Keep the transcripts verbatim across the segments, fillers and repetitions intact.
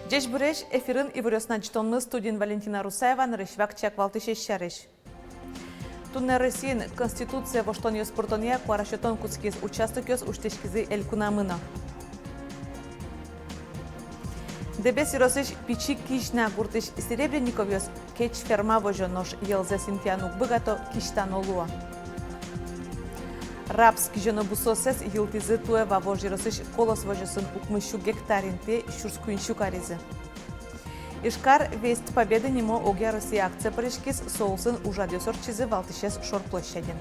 Ӟечбуресь! Эфирын «Иворъёс» но ӝытонмы, студиын Валентина Русаева. Нырысь вакчияк валтӥсез сярысь. Туннэ Россиын Конституцие воштонъёс пыртонъя куара сётон кутскиз, участокъёс усьтӥськизы элькунамы но. Дэбес ёросысь Пичи Кизьна гуртысь Серебренниковъёс кеч ферма возё, нош йӧлзэс интыяны уг быгато, кисьтано луо. Рапс кизёно бусыоссэс йылтӥзы туэ Вавож ёросысь «Колос» возёсын, укмыссю гектар интые сюрс куиньсю каризы. Ижкар «Весть Победы» нимо огъя Россия акцие пыриськиз, со улсын ужрадъёс ортчизы валтӥсез шор площадьын.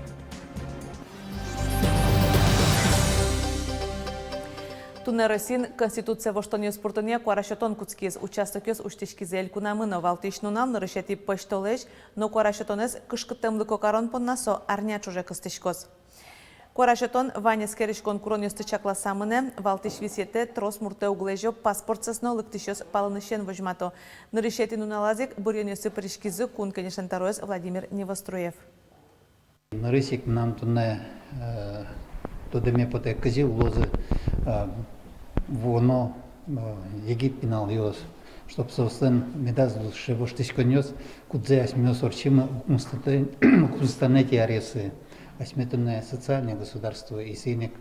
Туннэ Россиын Конституцие воштонъёс пыртонъя куара сётон кутскиз, участокъёс усьтӥськизы элькунамы но. Валтӥсь нунал нырысетӥ пӧсьтолэзь но куара сётонэз кышкыттэмлыко карон понна со арня ӵоже кыстӥськоз. Куара сётон вань эскериськон куронъёсты чакласа мынэ. Валтӥсь висъетэ: трос муртэ уг лэзё паспортсэс но лыктӥсьёс палэнысен возьмато. Нырысетӥ нуналаз ик быръёнъёсы пыриськизы Кун Кенешен тӧроез Владимир Невоструев. Нырысь ик мынам туннэ, э, тодэме потэ, кызьы улозы, э, вуоно, э, егит пиналъёс, чтоб соослэн медаз луы сыӵе воштӥськонъёс, кудзэ асьмеос ортчимы укмыстонэтӥ, укмыстонэтӥ аръёсы. Асьме туннэ социальное государство, и соин ик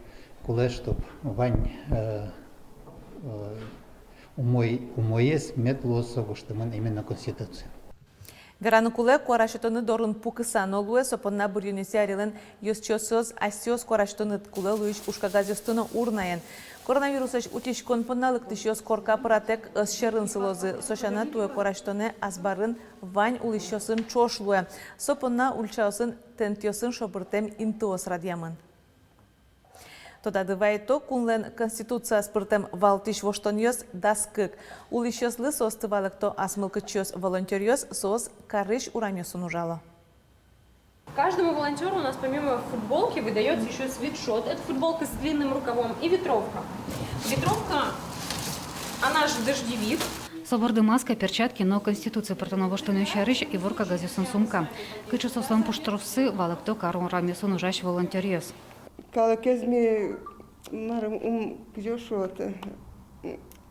кулэ, чтоб вань, э, э, умой, умоез мед луоз со гожтэмын именно Конституциын. Вераны кулэ, куара сётыны дорын пукыса но луэ, со понна быръёнъёсъя арилэн ёзчиосыз асьсэос куара сётыны кулэ луись ужкагазъёсты но урнаен. Коронавирусэсь утиськон понна лыктӥсьёс корка пыратэк ӧс сьӧрын сылозы. Со сяна, туэ куара сётонэ азбарын вань улӥсьёсын ӵош луэ. Со понна ульчаосын тентъёсын шобыртэм интыос радъямын. Тодады вайто: кунлэн Конституцияз пыртэм валтӥсь воштонъёс дас кык. Улӥсьёслы соосты валэкто ас мылкыдчиос, волонтёръёс, соос карысь урамъёсын ужало. Каждому волонтёру у нас помимо футболки выдаётся ещё свитшот. Это футболка с длинным рукавом и ветровка. Ветровка, она же дождевик. Со борды маска, перчатки но Конституцие пыртоно воштонъёс сярысь ивор кагазъёсын сумка. Кыӵе соослэн пуштроссы, валэкто кар урамъёсын ужась волонтёръёс. Калыкез ми, мар, ум, кызьы шуод,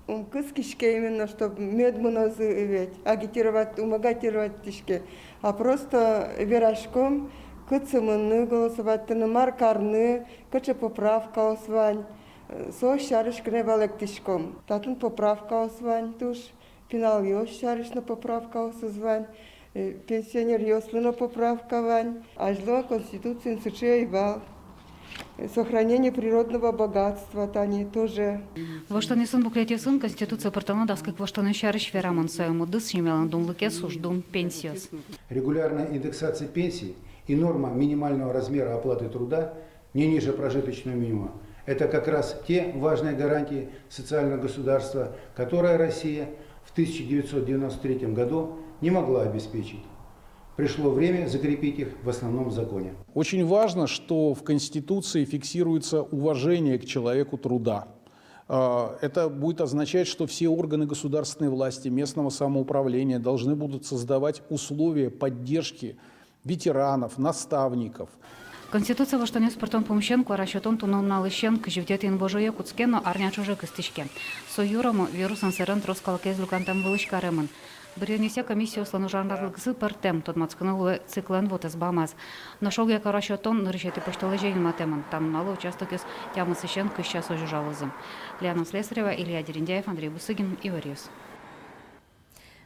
ум кыскиське именно, чтоб мед мынозы ведь, агитировать, ум агитировать тӥське, а просто вераськом, кытчы мыныны, голосовать карыны, мар карыны, кыӵе поправкаос вань, соос сярысь гинэ валэктӥськом. Татын поправкаос вань туж. Пиналъёс сярысь но поправкаосыз вань, э, пенсионеръёслы но поправка вань. Азьло Конституциын сыӵе ӧй вал. Э, сохранение природного богатства, тани тоже. Воштонъёсын, буклетъёсын Конституцие пыртоно дас кык воштонъёс сярысь верамын. Соин удыс семьялэн дунлыкез, уждун, пенсиос. Регулярная индексация пенсий и норма минимального размера оплаты труда не ниже прожиточного минимума. Это как раз те важные гарантии социального государства, которые Россия в тысяча девятьсот девяносто третьем году не могла обеспечить. Пришло время закрепить их в основном законе. Очень важно, что в Конституции фиксируется уважение к человеку труда. А, это будет означать, что все органы государственной власти, местного самоуправления должны будут создавать условия поддержки ветеранов, наставников. Конституцие воштонъёс пыртон пумысен куара сётон туннэ нуналысен кызь витетӥ инвожое кутске но арня ӵоже кыстӥське. Со юромо вирусэн сэрен трос калыкез люкантэм вылысь каремын. Быръёнъёсъя комиссиослэн ужан радлыксы пӧртэм, тодматскыны луэ циклэн вотэс бамаз. Нош огъя куара сётон нырысетӥ пӧсьтолэзе юнматэмын. Та нуналлы участокъёс тямысысен кызь часозь ужалозы. Лиана Слесарева, Илья Дерендяев, Андрей Бусыгин, Иворъёс.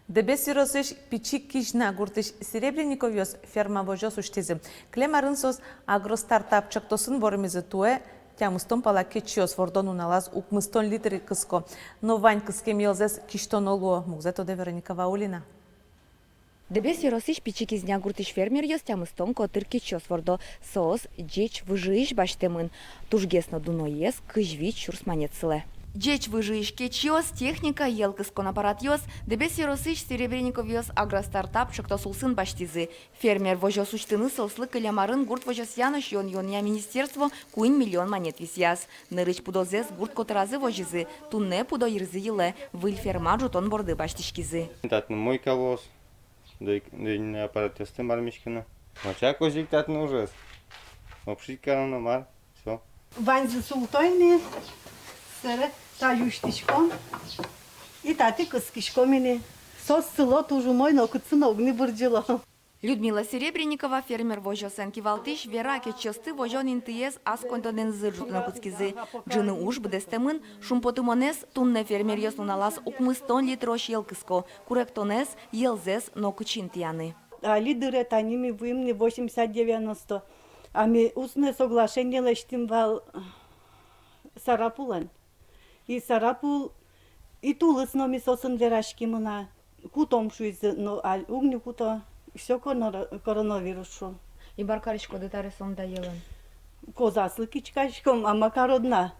Дэбес ёросысь Пичи Кизьна гуртысь Серебренниковъёс ферма возёс усьтӥзы. Кылем арын соос «Агростартап» чактосын вормизы. Туэ тямыстон пала кечъёс вордон нуналаз укмыстон литр кыско. Но вань кыскем йӧлзэс кисьтоно луо. Мугзэ тодэ Вероника Ваулина. Дэбес ёросысь Пичи Кизьна гуртысь фермеръёс тямыстон котыр кечъёс вордо. Соос ӟеч выжыысь басьтэмын. Тужгес но дуноез кызь вить сюрс манет сылэ. Ӟеч выжыысь кечъёс, техника, йӧл кыскон аппаратъёс. Дэбес ёросысь Серебренниковъёс агростартап ӵектос улсын басьтӥзы. Фермер возёс усьтыны соослы кылем арын гурт возёсъя но сиён-юонъя министерство куинь миллион манет висъяз. Нырысь пудозэс гурт котыразы возизы, туннэ пудо йырзы йылэ, выль ферма ӝутон борды басьтӥськизы. Татын мойка луоз, дой-, дойныны аппаратъёсты мар миськыны. Мочак озьы ик татын ужез. Обшить кароно мар, всё. Ваньзы султо ини, сэре та усьтӥськом. И татӥ кыскиськом ини. Соос сыло туж умой, нокытсы но уг ни бырӟыло. Людмила Серебренникова, фермер возёсэн кивалтӥсь, вера, кечъёсты возён интыез ас коньдонэнызы ӝутыны кутскизы. Ӝыны уж быдэстэмын. Шумпотымонэз, туннэ фермеръёс нуналаз укмыстон литрозь йӧл кыско. Куректонэз, йӧлзэс нокытчы интыяны. Али дыре тани ми вуим ни восемьдесят-девяносто. А ми устное соглашение лэсьтӥм вал Сарапулэн. И Сарапул, и тулыс но ми соосын вераськимы на, кутом шуизы, но али уг ни куто, всё коно-, коронавирус шуо. И мар кариськоды таре сомында йӧлэн? Козаслы кичкаськом, а ма карод на.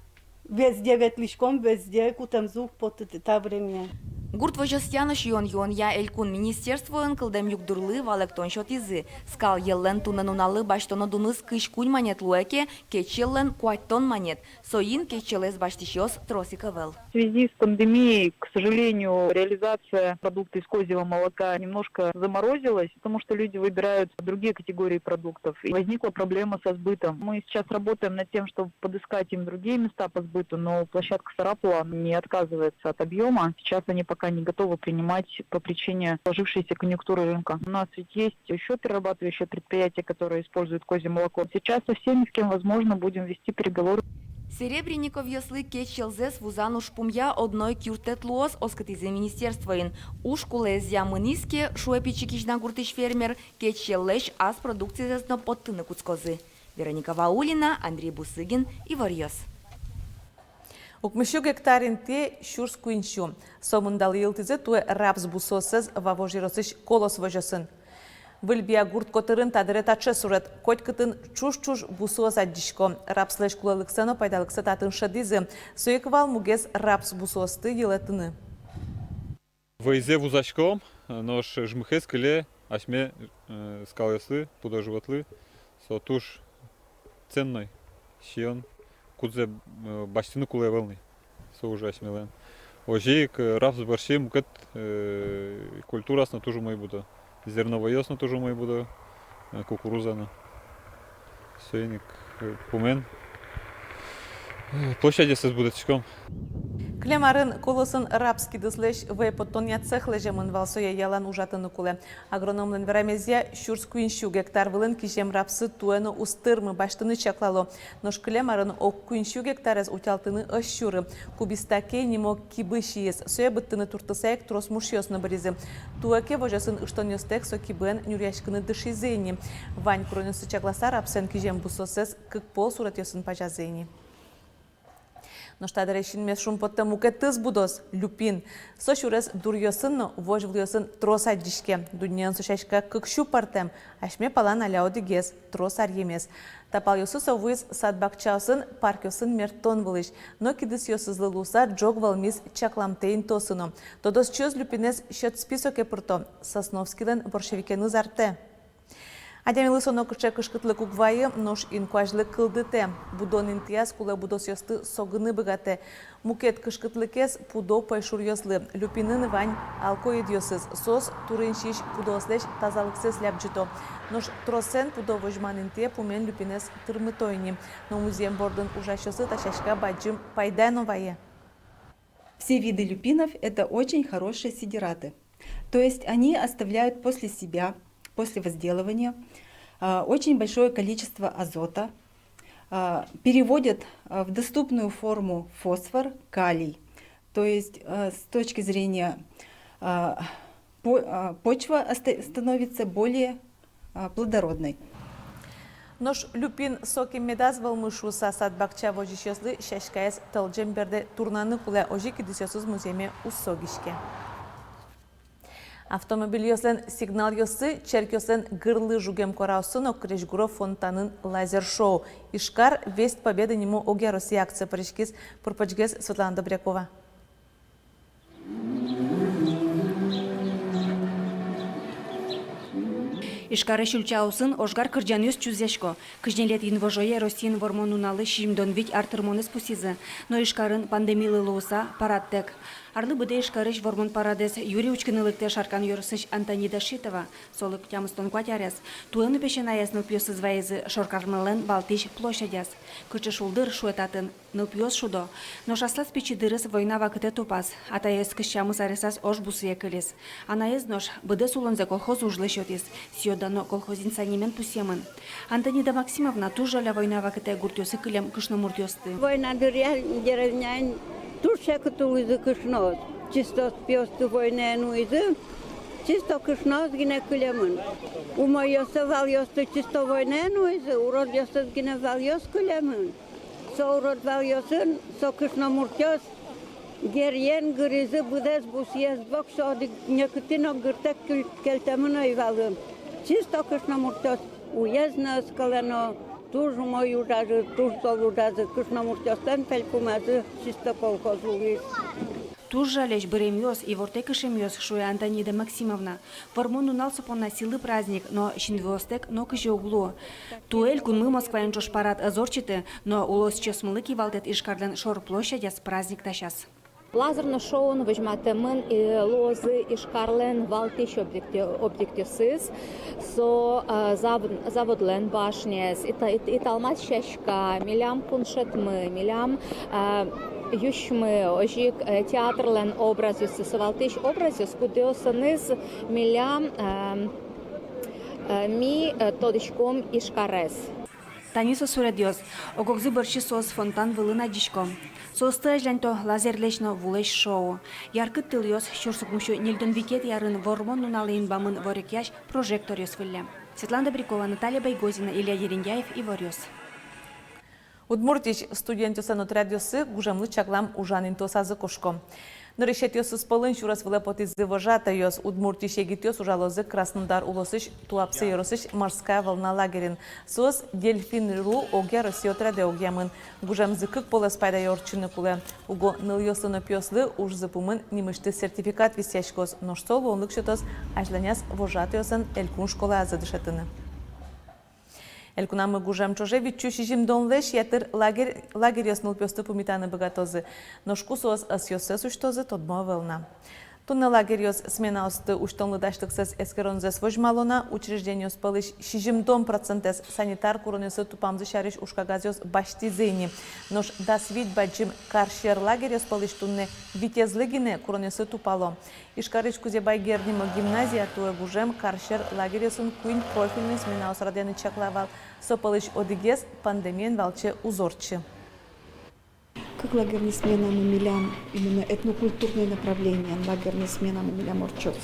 Везде ветлӥськом, везде кутэмзы уг поты та время. Гурт возёсъя но сиён-юонъя элькун министерствоын кылдэм югдурлы валэктон сётӥзы. Скал йӧллэн туннэ нуналлы басьтоно дуныз кызь куинь манет луэ ке, кеч йӧллэн куатьтон манет. Соин кеч йӧлэз басьтӥсьёс трос ик ӧвӧл. В связи с пандемией, к сожалению, реализация продукта из козьего молока немножко заморозилась, потому что люди выбирают другие категории продуктов. И возникла проблема со сбытом. Мы сейчас работаем над тем, чтобы подыскать им другие места по сбыту, но площадка Сарапула не отказывается от объёма. Сейчас они пока не готовы принимать по причине сложившейся конъюнктуры рынка. У нас ведь есть ещё перерабатывающее предприятие, которое использует козье молоко. Сейчас со всеми, с кем возможно, будем вести переговоры. Серебренниковъёслы кеч йӧлзэс вузан ужпумъя одно ик юрттэт луоз, оскытӥзы министерствоын. Уж кулэезъя мынӥз ке, шуэ Пичи Кизьна гуртысь фермер, кеч йӧллэсь ас продукцизэс но поттыны кутскозы. Вероника Ваулина, Андрей Бусыгин, «Иворъёс». Укмыссю гектар интые сюрс куиньсю. Сомындалы йылтӥзы туэ рапс бусыоссэс Вавож ёросысь «Колос» возёсын. Выль Бия гурт котырын та дыре таӵе сурет: котькытын ӵуж-ӵуж бусыос адӟисько. Рапслэсь кулэлыксэ но пайдалыксэ татын шӧдӥзы. Со ик вал мугез рапс бусыосты йылэтыны. Вӧйзэ вузаськом, нош ыжмыхез кыле асьме, э, скалъёслы, пудо-животлы. Со туж ценной сиён, кудзэ, э, басьтыны кулэ ӧвӧл ни. Со уже асьмелэн. Озьы ик, э, рапс бӧрсьы мукет, э, культураос но туж умой будо. Зерновойёс но туж умой будо, э, кукуруза но. Соин ик, э, пумен, э, площадьёссэс будэтӥськом. Кылем арын «Колосын» рапс кидыслэсь вӧй поттонъя цех лэземын вал, сое ялан ужатыны кулэ. Агрономлэн верамезъя, сюрс куиньсю гектар вылын кизем рапсы туэ но уз тырмы, басьтыны чаклало. Нош кылем арын ог куиньсю гектарез утялтыны ӧз сюры. Кубистакей нимо кибы сииз, сое быдтыны туртыса ик трос мушъёс но быризы. Туэ ке возёсын ыштонъёстэк со кибыен нюръяськыны дышизы ини. Вань куронъёсты чакласа, рапсэн кизем бусыоссэс кык пол суретъёсын пазязы ини. Нош та дыре синмес шумпоттэ мукетыз будос — люпин. Со сюрес дуръёсын но возь вылъёсын трос адӟиське. Дуннеын со сяська кык сю пӧртэм, асьме палан али одӥгез, трос аръемез. Та палъёсы со вуиз сад-бакчаосын, паркъёсын мерттон вылысь. Но кидысъёсызлы луыса, ӝог вӧлмиз чакламтэ интыосы но. Тодосчиос люпинэз сьӧд списоке пырто, Сосновскийлэн борщевикеныз артэ. Адямилы со нокыӵе кышкытлык уг вайы, нош инкуазьлы кылдытэ. Будон интыяз кулэ будосъёсты согыны быгатэ. Мукет кышкытлыкез — пудо пӧйшуръёслы. Люпинын вань алкоидъёсыз, соос турын сиись пудоослэсь тазалыксэс лябӟыто. Нош тросэн пудо возьман интые пумен люпинэз тырмыто ини. Но музъем бордын ужасьёслы та сяська бадӟым пайда но вае. Все виды люпинов — это очень хорошие сидераты. То есть они оставляют после себя, после возделывания, а, очень большое количество азота, а, переводят, а, в доступную форму фосфор, калий. То есть, а, с точки зрения, а, по-, а, почва оста-, становится более, а, плодородной. Нош люпин сокем медаз вӧлмы шуыса, сад-бакча возисьёслы сяськаез тӧлӟем бердэ турнаны кулэ, озьы кидысъёсыз музъеме уз согиське. Автомобильёслэн сигналъёссы, черкъёслэн гырлы жугем куараоссы но крезьгуро фонтанын лазер-шоу. Ижкар «Весть Победы» нимо огъя Россия акцие пыриськиз. Пыр-почгес Светлана Добрякова. Ижкарысь ульчаосын ожгар кырӟанъёс чузъясько. Кызь ньылетӥ инвожое Россиын Вормон нуналлы сизьымдон вить ар тырмонэз пусйизы. Но Ижкарын пандемилы луыса парадтэк. Арлы быдэ Ижкарысь Вормон парадэз юри учкыны лыктэ Шаркан ёросысь Антонида Шитова. Солы тямыстон куать арес. Туэ нупесенаез нылпиосыз вайизы шоркармылэн валтӥсь площадяз. Кыӵе шулдыр, шуэ татын. Нылпиос шудо. Нош аслаз пичи дырыз война вакытэ тупаз. Атаез кызь тямыс аресаз ож бусые кылиз. Анаез нош быдэс улонзэ колхоз ужлы сётӥз. Сиё-дано колхозын са нимен пусъемын. Антонида Максимовна туж жаля война вакытэ гуртъёсы кылем кышномуртъёсты. Война дыръя деревняын туж секыт улӥзы кышноос. Чисто пиосты войнаын нуизы, чисто кышноос гинэ кылемын. Умойёссэ, валъёсты чисто войнаын нуизы, уродъёссэс гинэ валъёс кылемын. Со урод валъёсын со кышномуртъёс геръен гыризы быдэс бусыез, воксё одӥг нокытын но гыртэк кыль-, кельтэмын ӧй вал. Чисто кышномуртъёс уез но ӧз кылэ но, туж умой ужазы, туж зол ужазы, кышномуртъёслэн пельпумазы чисто колхоз улӥз. Туж жалесь быремъёс, ивортэк ышемъёс, шуэ Антонида Максимовна. Вормон нунал со понна сӥлы праздник, но синвуостэк нокызьы уг луы. Туэ элькунмы Москваен ӵош парад ӧз ортчыты, но улосчиосмылы кивалтэт Ижкарлэн шор площадяз праздник дасяз. Лазерной шоуын возьматэмын, э, луозы Ижкарлэн валтӥсь объекте-, объектъёсыз. Со, э, зав-, заводлэн башняез, ита-, ит-, италмас сяська, милям пуншетмы, милям, э, юсьмы, озьы ик, э, театрлэн образъёсыз, со валтӥсь образъёс, кудъёсыныз милям, э, э, ми, э, тодӥськом Ижкарез. Тани со суредъёс. Ог-огзы бӧрсьы соос фонтан вылын адӟисько. Соосты азьланьто лазерлэсь но вулэсь шоу. Яркыт тылъёс сюрс укмыссю ньыльдон витетӥ арын Вормон нуналлы инбамын ворекъясь прожекторъёс выллем. Светлана Добрякова, Наталья Байгозина, Илья Дерендяев, «Иворъёс». Удмуртиысь студентъёслэн отрядъёссы гужемлы чаклам ужан интыосазы кошко. Нырысетӥосыз пӧлын сюрес вылэ потӥзы вожатойёс. Удмуртиысь егитъёс ужалозы Краснодар улосысь Туапсе ёросысь «Морская волна» лагерьын. Соос «Дельфин.ру» огъя Россия отрядэ огъямын. Гужемзы кык полэс пайдае ортчыны кулэ. Уго нылъёслы но пиослы ужзы пумын нимысьтыз сертификат висъяськоз, нош со луонлык сётоз азьланяз вожатойёслэн элькун школаязы дышетыны. Элькунамы гужем ӵоже витьсю сизьымдонлэсь ятыр лагерь, лагерьёс нылпиосты пумитаны быгатозы. Нош ку соос ӧсъёссэс усьтозы, тодмо ӧвӧл на. Туннэ лагерьёс сменаосты усьтонлы дасьлыксэс эскеронзэс возьмало на. Учреждениос пӧлысь сизьымдон процентэз санитар куронъёсы тупамзы сярысь ужкагазъёс басьтӥзы ини. Нош дас вить бадӟым кар сьӧр лагерьёс пӧлысь туннэ витезлы гинэ куронъёсы тупало. Ижкарысь Кузебай Герд нимо гимназия туэ гужем кар сьӧр лагерьёсын куинь профильной сменаос радъяны чакла вал. Со пӧлысь одӥгез пандемиен валче уз ортчы. Кык лагерной сменамы милям, именно этнокультурной направлениен лагерной сменамы милям ортчоз,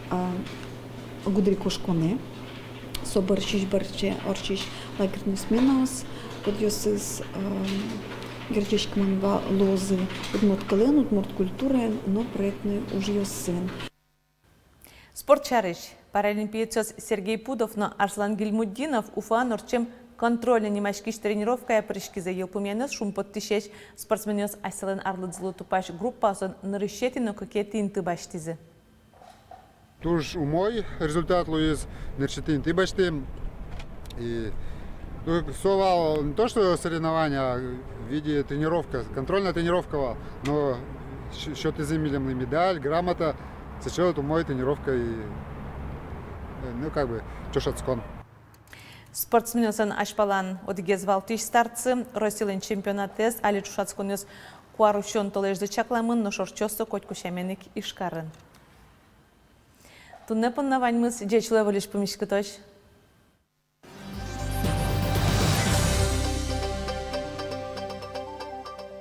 а, гудырикошконэ. Со бӧрсьысь бӧрсьы ортчись лагерной сменаос, кудъёсыз, а, герӟаськемын ва-, луозы удмурт кылын, удмурт культураен но проектной ужъёсын. Спорт сярысь. Паралимпиецъёс Сергей Пудов но Арслан Гильмутдинов Уфаын ортчем «Контрольный» нимаськись тренировкае пыриськизы. Йылпумъянъёс шумпоттӥсесь. Спортсменъёс асьсэлэн арлыдзылы тупась группаосын нырысетӥ но кыкетӥ инты басьтӥзы. Туж умой результат луиз, нырысетӥ инты басьтӥм. И, ну, со вал не то что соревнование, а в виде тренировка, контрольная тренировка вал. Но сё-, сётӥзы милемлы медаль, грамота, сыӵе вот умой тренировка и, э, ну, как бы, ӵошатскон. Спортсменъёслэн азьпалан одӥгез валтӥсь стартсы, Россилэн чемпионатэз. Али ӵошатсконъёс куарусён толэзьлы чакламын, нош ортчоз со котьку сямен ик Ижкарын. Туннэ понна ваньмыз. Ӟеч луэ, выльысь пумиськытозь.